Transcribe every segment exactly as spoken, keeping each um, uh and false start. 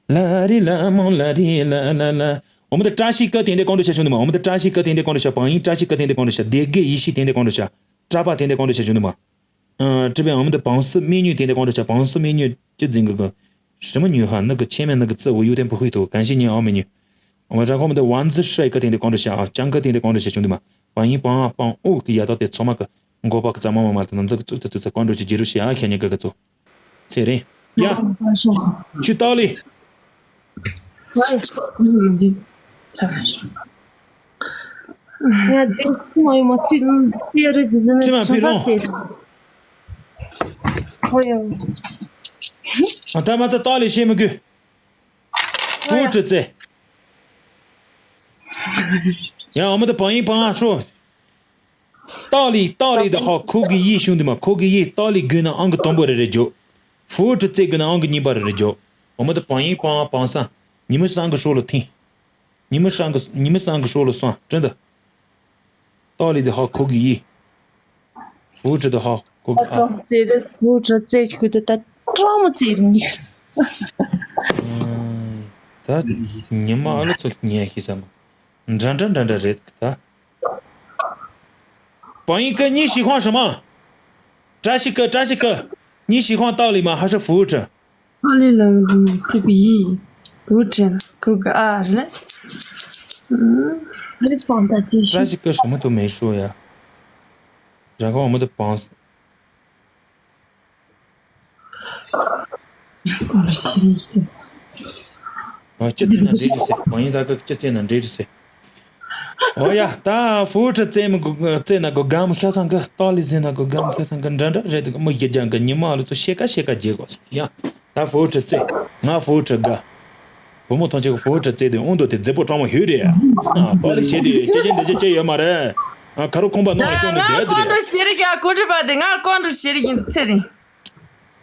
ལ་རི་ལ་མོ་ལ་རི་ལ་ལ་ལ། འོ་མ་ད་བཀྲ་ཤིས་སྐུ་དེ་འདྲ་གང་འགྲོ་བྱ་བྱུང་འདུག་མ། འོ་མ་ད་བཀྲ་ཤིས་སྐུ་དེ་འདྲ་གང་འགྲོ་བྱ། བང་ཡིན་བཀྲ་ཤིས་སྐུ་དེ་འདྲ་གང་འགྲོ་བྱ། སྡེ་དགེ་ཡེ་ཤེས་དེ་འདྲ་གང་འགྲོ་བྱ། གྲྭ་པ་དེ་འདྲ་གང་འགྲོ་བྱ་བྱུང་འདུག་མ། ཨ། ཁྲི་པའི་འོ་མ་ད་བང་སོ་སྨན་ཉུས་དེ་འདྲ་གང་འགྲོ་བྱ། བང་སོ་སྨན་ཉུས་ཅི་འཛིན་གི་གི། 什么女孩？那个前面那个字我有点不会读，感谢你啊，美女。我然后我们的丸子帅哥点点关注下啊，江哥点点关注下，兄弟们，欢迎帮啊帮哦，给压到点草帽个，我把个咱们妈妈的能这个走走走走关注去接住下啊，看见哥哥走。 ཚེ་རིང་། ཡ། ཁྱོད་ཏཱ་ལི། ང་འདི་ཁུ་མ་ཡོད་མ་ཚུལ་ཏེ་རེད་འདི་ཟེར་ན་ཁྲིམས་ཕ་ལོང་ཚེ་རིང་། ཨོ་ཡ། ཨ་ད་མ་ཚ་ཏཱ་ལི་ཤེས་མི་དགོས། ཧྥུ་ཁྲི་ཙེ། ཡ་འོ་མ་ད་བང་ཡིན་བང་ཧྲོ། ཏཱ་ལི་ཏཱ་ལི་དེ་ཧ་ཁོ་གི་ཡིག་ཤུང་དེ་མ་ཁོ་གི་ཡིག་ཏཱ་ལི་དགོས་ན་ཨང་གི་དང་པོ་རེ་རེ་རྒྱོ། ཧྥུ་ཁྲི་ཙེ་དགོས་ན་ཨང་གི་གཉིས་པ་རེ་རེ་རྒྱོ། འོ་མ་ད་བང་ཡིན་བང་བང་སང་། ཉི་མ་སང་གི་ཧྲོ་ལོ་ཐིང་། ཉི་མ་སང་གི་ཉི་མ་སང་གི་ཧྲོ་ལོ་སང་དྲན་ད། ཏཱ་ལི་དེ་ཧ་ཁོ་གི་ཡིག་ཧྥུ་ཁྲི་དེ་ཧ་ཁོ་གི་ཨ། ཨ་ཙི་རེད། ཧྥུ་ཁྲི་ཙེ་ཁུ་དེ་ད་ཀྲང་མོ་ཙི་རིང་ཡིག་ད་ཉི་མ་ཨ་ལོ་ཚོ་ཉལ་ཤི་ས་མ། འདྲ་འདྲ་འདྲ་འདྲ་རེད་ད། བང་ཡིན་ཀི་གཉིས་ཤིག་ཁོང་ཧྲི་མ། བཀྲ་ཤིས་ཀི་བཀྲ་ཤིས་ཀི། གཉིས་ཤིག་ཁོང་ཏཱ་ལི་མ་ཧ་ཧྲི་ཧྥུ་ཁྲི། ཏཱ་ལི་ལ་ཁུ་གི་ཡི། ཧྥུ་ཁྲི་ཁུ་གི་ཨ་རེད། ཨ་རེ་སང་ད་ཅི་བཀྲ་ཤིས་ཀི་什么都没说呀。然后我们的榜 ཨ། སྤྱི་ཚེ་ན་འདྲེ་རེད་ཟེར། གང་ཡིན་ད་གི་སྤྱི་ཚེ་ན་འདྲེ་རེད་ཟེར། ཨོ་ཡ། ད་ཧྥུ་ཁྲི་ཙེ་མི་དགོས། ཙེ་ན་དགོས་གམ་ཤ་ཚང་གི། ཏཱ་ལི་ཟེར་ན་དགོས་གམ་ཤ་ཚང་གི། འདྲ་འདྲ་རེད་འདུག་མི་ཡི་རྒྱང་གི་ཉི་མ་ལོ་ཚོ་ཤེ་ཀ་ཤེ་ཀ་རྒྱལ་གོ་ཡ། ད་ཧྥུ་ཁྲི་ཙེ། ང་ཧྥུ་ཁྲི་དགའ། བུ་མོ་ཐམས་ཅད་ཀྱི་ཧྥུ་ཁྲི་ཙེ་དེ་དབང་དུ་དེ་མཛེས་པོ་སྤྲང་མོ་ཧུད་རེད། ཨ། པ་ལི་ཤེས་དེ་ཅི་ཅི་འདི་ཅི་ཅི་ཡོད་མ་རེད། ཨ། ཁ་རུ་ཁོང་པ་ནང་ལ་ཅུང་ནི་བསྡད་དེ་རེད། ཀོང་ཀྲུ་ཤེས་རིག་ཡ། ཀོང་ཀྲུ་པ་དེ་ང་ཀོང་ཀྲུ་ཤེས་རིག་ཡིན་ཚེ་རིང་།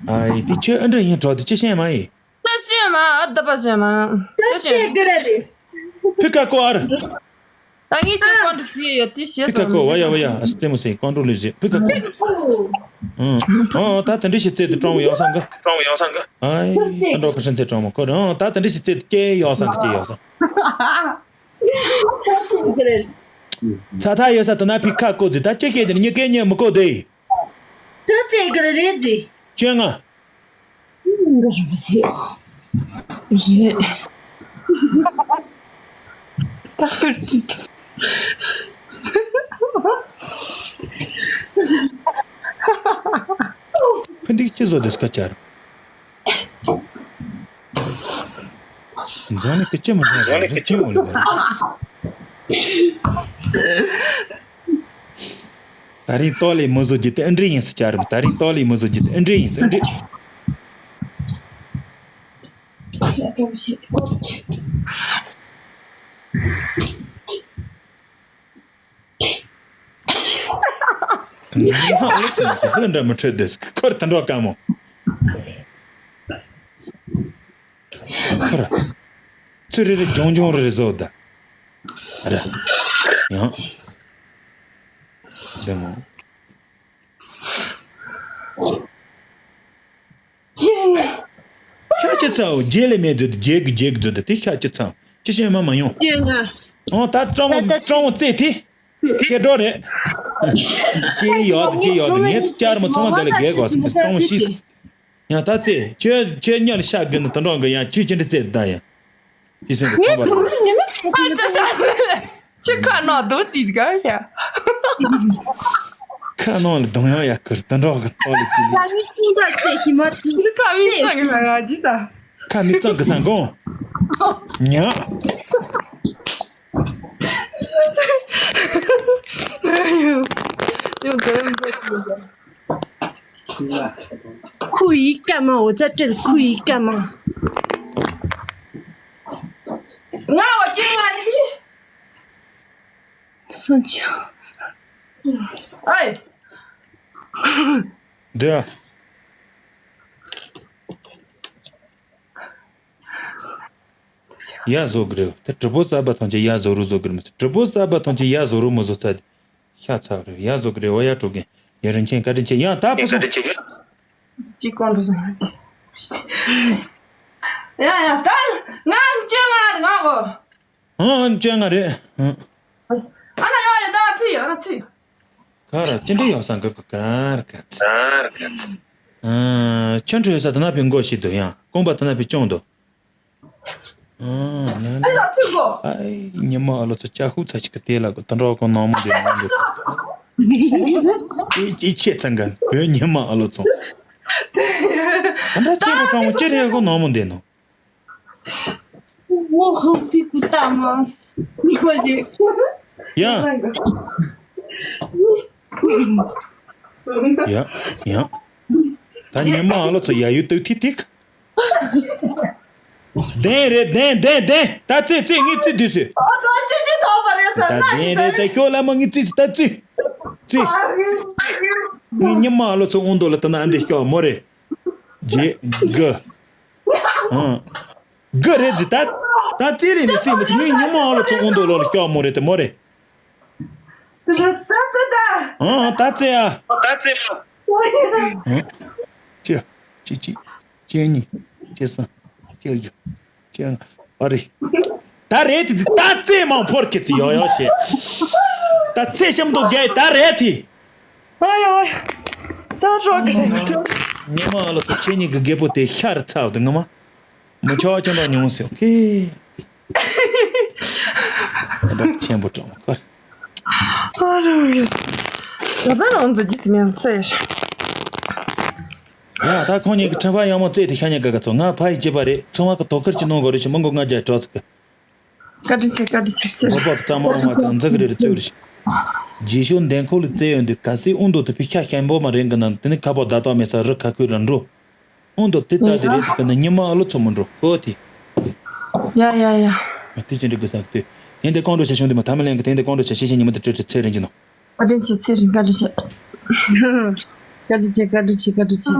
ཨ་ཡི་དེ་ཁྱོད་ཨ་འདྲ་ཡིན་གྲོགས་དེ་ཅི་ཤེས་མ་ཡིན། ད་ཤེས་མ་ཨ་ད་པ་ཤེས་མ། ད་ཅི་ཤེས་ཤེས་གི་རེད། ཕི་ཀ་ཀོ་ཨར། ད་ངས་ཁྱོད་ཀོང་ཀྲུ་ཤེས་ཡོད་དེ་ཤེས་ཕི་ཀ་སོང་ཀོ་ཝ་ཡ་ཝ་ཡ། ཨ་སྟེ་མོ་སེ་ཀོང་ཀྲུ་ལི་ཟེ་ཕི་ཀ་ཀོ། ཨང་། ཨ་ད་དེ་འདྲ་ཞིག་བཙལ་དེ་སྤྲང་བོ་ཡག་སང་གི། སྤྲང་བོ་ཡག་སང་གི། ཨ་ཡི་ཨ་འདྲ་ཁ་ཤས་ཚེ་སྤྲང་མོ་ཁོ་རང་ད་དེ་འདྲ་ཞིག་བཙལ་དེ་སྐྱེ་ཡག་སང་གི་སྐྱེ་ཡག་སང་། ཚ་ཐག་ཡོད་ས་དུ་ན་ཕི་ཁ་ཀོ་ཟེ་ད་ཅི་ཤེས་དེ་ནི་ཉི་སྐད་ཉན་མི་གོ་དེ། ད་ཚེ་གི་རེད་ཟེ། ཅན་ང་། འདི་རེད་མི་ཤེས། རེད། ད་ཧུར་ཏི་ཏི། ཕན་འདི་ཅི་བཟོ་དེ་སྐད་ཆ་རེད། འཛམ་གླིང་གི་ཅི་མ་ཉན་རེད་ཀྱི་འོ་ལེ། ད་རིང་ཏོ་ལེ་མོ་བཟོ་རྒྱུ་དེ་ཨ་འདྲ་ཡིན་ཟེར་ཆ་རེད། ད་རིང་ཏོ་ལེ་མོ་བཟོ་རྒྱུ་དེ་ཨ་འདྲ་ཡིན་ཟེར་ཨ་འདྲ། ཧ་ལས་ཙམ་ཧ་ལས་འདྲ་མི་འཕྲོད་དེ་ཁོར་ད་འགྲོ་དཀའ་མོ། ཁོ་ར། ཚུར་རེ་རེ་ལྗོང་ལྗོང་རེ་རེ་བཟོ་ད། ར། ཡང་། བདེ་མོ། ཤ་ཅི་ཚ་བོ་རྗེས་ལས་མེད་མཛོད་དེ་རྗེས་གི་རྗེས་གི་མཛོད་དེ་དེ་ཤ་ཅི་ཚ་བོ་ཅི་ཤེས་མ་མ་ཡོང་། ཨོ་ད་སྤྲང་བོ་སྤྲང་བོ་རྩེ་དེ། ཤེས་འགྲོ་རེད། ཅི་ཡོད་དེ་ཅི་ཡོད་དེ་ངས་ཅར་མ་ཚང་མ་འདི་ལ་རྒས་གོ་སོང་སྤྲང་བོ་ཤི་སོང་། ཡང་ད་རྩེ་ཁྱོད་ཁྱོད་གཉའ་ལ་ཤ་དགོས་ན་དུ་འགྲོ་གི། ཡང་ཁྱོད་ཅི་འདྲ་རྩེ་ད་ཡང་། ཤི་སོང་གི་ཁམས་པ་ལ། ཨ་ཅག་ཤ་ཁྱོད་ཁ་ནང་རྡུང་དེ་ག་ཡ། ཁ་ནང་ལ་རྡུང་ཡང་ཡ་ཁུར་དུ་འགྲོ་གི་ཏོ་ལ་ཅི་ལ། ཁ་མི་གཙང་གི་ས་ང་ཅི་ད། ཁ་མི་གཙང་གི་ས་གོང་། ཉ། ཁུ་ཡི་ཀ་མ་འོ་ཅག་སྤྲེལ་ཁུ་ཡི་ཀ་མ། ང་འོ་ཅི་ང་ཡི། སུན་ཆོ། ཨེ། འདི། ཡ་བཟོ་གི་རེད། དེ་གྲི་པོ་གསར་པ་ཐོན་ཆེ་ཡ་བཟོ་རུ་བཟོ་གི་རེད་མི་དྲི་པོ་གསར་པ་ཐོན་ཆེ་ཡ་བཟོ་རུ་མི་བཟོ་ཚ། ཤ་ཚ་རེད་ཡ་བཟོ་གི་རེད། འོ་ཡ་གྲོ་གིན་ཡ་རིན་ཆེན་བཀའ་དྲིན་ཆེ་ཡ་ད་ཕུ་སོང་། ཅི་གོང་དུ་སོང་ཡ་ཅི། ཡ་ཡ་ད་ང་བཅོ་ལྔ་རེད་ང་གོ། ཨང་བཅོ་ལྔ་རེད། ཨང་། ཨ་ན་ཡོད་རེད་ད་ཕི་ཡོད་ན་ཚུ་ཡོད། ག་ར་ཅི་འདྲ་ཡོད་ས་འགབ་གི་ག་ར་ག་ཚི། ཨང་ཆོན་ཁྲི་ཡོད་ས་ད་ན་ཕི་མགོ་ཞིག་འདུག་ཡང་རྐང་པ་ད་ན་ཕི་ཅོང་འདུག་ཨང་ན་ཨ་ཡ་ཚུ་གོ། ཨའི་ཉི་མ་ཨ་ལོ་ཚོ་ལྕགས་ཤུག་ཚ་ཞིག་གི་དེ་ལ་གོ་ད་འདྲ་གོ་ནང་མོ་འདི་ནང་འདུག་ཨི་ཨི་ཆེ་ཚང་ག་བོད་ཉི་མ་ཨ་ལོ་ཚོ། ད་འདྲ་ཆེ་པོ་གྲོང་མོ་ཅི་རེད་གོ་ནང་མོ་འདི་ནང་། ངོ་ཧོ་པི་ཀུ་ཏ་མ། ནི་ཁོ་ཞིག་ཡ། ཡ། ཡ། ད་ཉི་མ་ཨ་ལོ་ཚོ་ཡ་ཡུ་ཏུ་ཐི་ཐིག་བདེན་རེད་བདེན་བདེན་བདེན། ད་ཙེ་ཙེ་ངས་ཙི་དུས་སུ། ཨོ་ད་ཅི་ཅི་ཐོག་པ་རེད་ད་ཟེར་ན་བདེན་རེད་ད་ཤོག་ལ་མ་ངས་ཙི་ད་ཙི། ཙི། ངས་ཉི་མ་ཨ་ལོ་ཚོ་དབང་དུ་ལ་ད་ན་འདི་ཤོག་མོ་རེད། ཇེ་ག་ཨང་། ག་རེད་ཟེར་ད། ད་ཙི་རེད་ནི་ཙི་མི་ཙི་ངས་ཉི་མ་ཨ་ལོ་ཚོ་དབང་དུ་ལོ་ལ་ཤོག་མོ་རེད་དེ་མོ་རེད། ད་ད་ད་ད། ཨང་ད་ཙི་ཨ། ད་ཙི་ཨ། ཨང་། ཅི་ཅི་ཅི་ཅི་གཉིས་ཅི་གསུམ་ཅི་བཞི་ཅི་ལྔ་ཨ་རེད། ད་རེད་དེ་ད་ཙི་མང་ཕོར་ཁེ་ཙི་ཡོ་ཡོ་ཞེས། ད་ཙི་ཤམ་དུ་རྒྱལ་ད་རེད་དེ། ཨ་ཡོ། ད་རོགས་གི་ཉི་མ་ཨ་ལོ་ཚོ་ཁྱེད་གཉིས་ཀྱི་རྒད་པོ་དེ་ཤ་རུ་ཚ་བ་དེ་ངོ་མ། མི་ཆོག་ཅང་ར་ཉུང་སེ་ཨོ་ཁེ། ད་ཆེན་པོ་གྲོང་ཁར། ཨ་རོགས་གི། ད་ད་རང་དུ་ཇི་ཙམ་ཡང་སེ། ཡ་ད་ཁོང་གཉིས་ཀྱི་ཁྲམ་ཕ་ཡང་མོ་རྩེ་དེ་ཤ་ཉེ་ག་ག་ཚོ་ང་ཕ་ཡི་བྱེད་པ་རེད་ཚོང་བ་གི་དོ་ཁུར་གྱི་ནང་གོ་རེ་ཞིག་མི་མགོ་ང་རྒྱ་གྲོགས་ཚིག་གི། བཀའ་དྲིན་ཆེ་བཀའ་དྲིན་ཆེ་ཚེ་རིང་། བོད་པ་གཙང་མ་འོང་བ་དང་འཛག་རེ་རེ་བཙོས་རེ་ཞིག་རྗེས་ཤོག་འདན་ཁོག་ལ་བཙལ་ཡོང་དུས་ག་སྲིད་དབང་དུ་དུ་ཕི་ཤ་ཤན་པོ་མ་རེད་གི་ན་དེ་ནི་ཁ་པོ་བརྡ་དོག་མེད་ས་རི་ཁ་ཁུལ་ལ་འགྲོ། དབང་དུ་དེ་ལྟ་དེ་རེད་དུ་གི་ན་ཉི་མ་ཨ་ལོ་ཚོ་མི་འགྲོ་ཨོ་དེ། ཡ་ཡ་ཡ། དེ་ཅི་འདྲི་དགོས་ས་དེ། དེ་འདི་ཀོང་འགྲོ་བྱ་བྱུང་དེ་མ་ཐ་མ་ལན་གི་དེ་འདི་ཀོང་འགྲོ་བྱ་ཤེས་ཤེས་ཉི་མ་དེ་སྤྲོད་ཆེ་ཚེ་རིང་གི་ནོ། བཀའ་དྲིན་ཆེ་ཚེ་རིང་བཀའ་དྲིན་ཆེ། བཀའ་དྲིན་ཆེ་བཀའ་དྲིན་ཆེ་བཀའ་དྲིན་ཆེ།